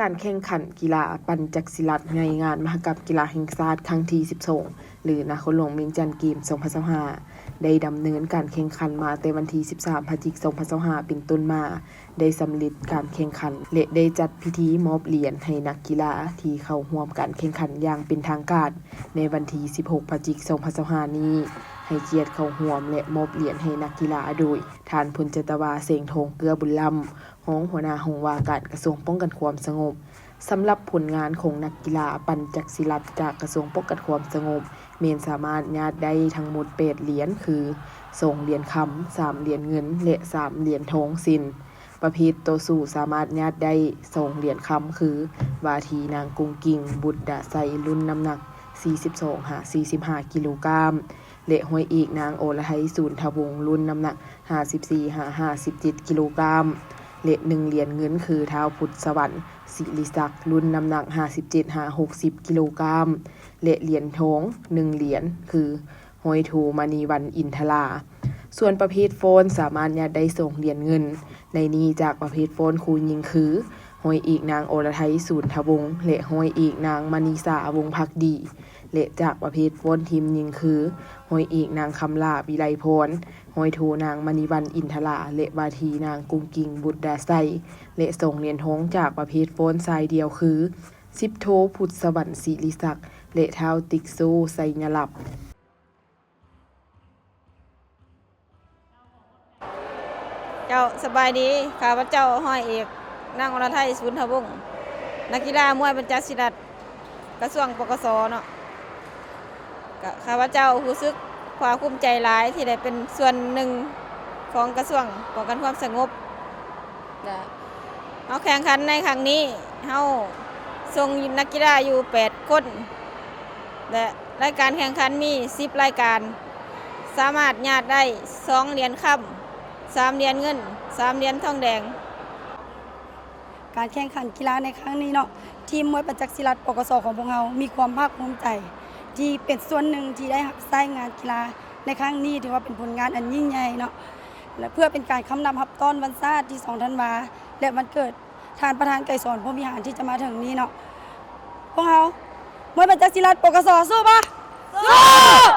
ການແຂ່ງຂັນກິລາປັ່ນຈັກສິລັດໃນງານມະຫະກຳກິລາແຫ່ງຊາດຄັ້ງທີສິບສອງ ຫຼື ນະຄອນຫຼວງວຽງຈັນເກມສອງພັນຊາວຫ້າ ໄດ້ດຳເນີນການແຂ່ງຂັນມາແຕ່ວັນທີສິບສາມ ພະຈິກ ສອງພັນຊາວຫ້າ ເປັນຕົ້ນມາ, ໄດ້ສຳເລັດການແຂ່ງຂັນ ແລະ ໄດ້ຈັດພິທີມອບຫຼຽນໃຫ້ນັກກິລາທີ່ເຂົ້າຮ່ວມການແຂ່ງຂັນຢ່າງເປັນທາງການໃນວັນທີສິບຫົກ ພະຈິກ ສອງພັນຊາວຫ້າ ນີ້. ໃຫ້ກຽດເຂົ້າຮ່ວມ ແລະ ມອບຫຼຽນໃຫ້ນັກກິລາໂດຍ ທ່ານ ພົນຈັດຕະວາ ແສງທອງເກື້ອບຸນລ້ຳ ຮອງຫົວໜ້າຫ້ອງວ່າການກະຊວງປ້ອງກັນຄວາມສະຫງົບ. ສຳລັບຜົນງານຂອງນັກກິລາປັ່ນຈັກສິລັດຈາກກະຊວງປ້ອງກັນຄວາມສະຫງົບ ແມ່ນສາມາດຍາດໄດ້ທັງໝົດແປດຫຼຽນ ຄື ສອງຫຼຽນຄຳ, ສາມຫຼຽນເງິນ ແລະ ສາມຫຼຽນທອງເຊັ່ນ ປະເພດຕໍ່ສູ້ສາມາດຍາດໄດ້ສອງຫຼຽນຄຳ ຄື ວາທີນາງກຸງກິງ ບຸດດາໄຊ ລຸ້ນນ້ຳໜັກສີ່ສິບສອງຫາສີ່ສິບຫ້າກິໂລກຣາມ ແລະ ຮ້ອຍເອກນາງ ອລະໄທ ສູນທະວົງ ລຸ້ນນ້ຳໜັກຫ້າສິບສີ່ຫາຫ້າສິບເຈັດກິໂລກຣາມ ແລະ ໜຶ່ງຫຼຽນເງິນ ຄື ທ້າວ ພຸດສະຫວັນ ສິລິສັກ ລຸ້ນນ້ຳໜັກຫ້າສິບເຈັດຫາຫົກສິບກິໂລກຣາມ ແລະ ຫຼຽນທອງໜຶ່ງຫຼຽນ ຄື ຮ້ອຍໂທ ມະນີວັນ ອິນທະລາ. ສ່ວນປະເພດຟ້ອນສາມາດຍາດໄດ້ສອງຫຼຽນເງິນ, ໃນນີ້ຈາກປະເພດຟ້ອນຄູ່ຍິງຄື ຮ້ອຍເອກນາງ ອລະໄທ ສູນທະວົງ ແລະ ຮ້ອຍເອກນາງ ມະນີສາ ວົງພັກດີ ແລະ ຈາກປະເພດຟ້ອນທີມຍິງຄື ຮ້ອຍເອກນາງ ຄຳຫຼ້າ ວິໄລພອນ, ຮ້ອຍໂທ ນາງ ມະນີວັນ ອິນທະລາ ແລະ ວາທີນາງ ກຸງກິງ ບຸດດາໄຊ ແລະ ສອງຫຼຽນທອງຈາກປະເພດຟ້ອນຊາຍດຽວຄື ສິບໂທ ພຸດສະຫວັນ ສິລິສັກ ແລະ ທ້າວ ຕິກໂຊ ໄຊຍະລັບ. ເຈົ້າ ສະບາຍດີ, ຂ້າພະເຈົ້າ ຮ້ອຍເອກ ນາງ ອລະໄທ ສູນທະວົງ, ນັກກິລາມວຍປັ່ນຈັກສິລັດ ກະຊວງ ປກສ ເນາະ. ກະຂ້າພະເຈົ້າຮູ້ສຶກພາກພູມໃຈຫຼາຍທີ່ໄດ້ເປັນສ່ວນໜຶ່ງຂອງກະຊວງປ້ອງກັນຄວາມສະຫງົບ. ກະເຮົາແຂ່ງຂັນໃນຄັ້ງນີ້ ເຮົາສົ່ງນັກກິລາຢູ່ແປດຄົນ ແລະ ລາຍການແຂ່ງຂັນມີສິບລາຍການ, ສາມາດຍາດໄດ້ສອງຫຼຽນຄຳ, ສາມຫຼຽນເງິນ, ສາມຫຼຽນທອງແດງ. ການແຂ່ງຂັນກິລາໃນຄັ້ງນີ້ເນາະ, ທີມມວຍປັ່ນຈັກສິລັດ ປກສ ຂອງພວກເຮົາມີຄວາມພາກພູມໃຈທີ່ເປັນສ່ວນໜຶ່ງທີ່ໄດ້ຮັບໃຊ້ງານກິລາໃນຄັ້ງນີ້, ຖືວ່າເປັນຜົນງານອັນຍິ່ງໃຫຍ່ເນາະ ແລະ ເພື່ອເປັນການຄຳນັບຮັບຕ້ອນວັນຊາດທີສອງທັນວາ ແລະ ວັນເກີດທ່ານປະທານໄກສອນ ພົມວິຫານ ທີ່ຈະມາເຖິງນີ້ເນາະ. ພວກເຮົາ ມວຍປັ່ນຈັກສິລັດ ປກສ ສູ້ບໍ່? ສູ້!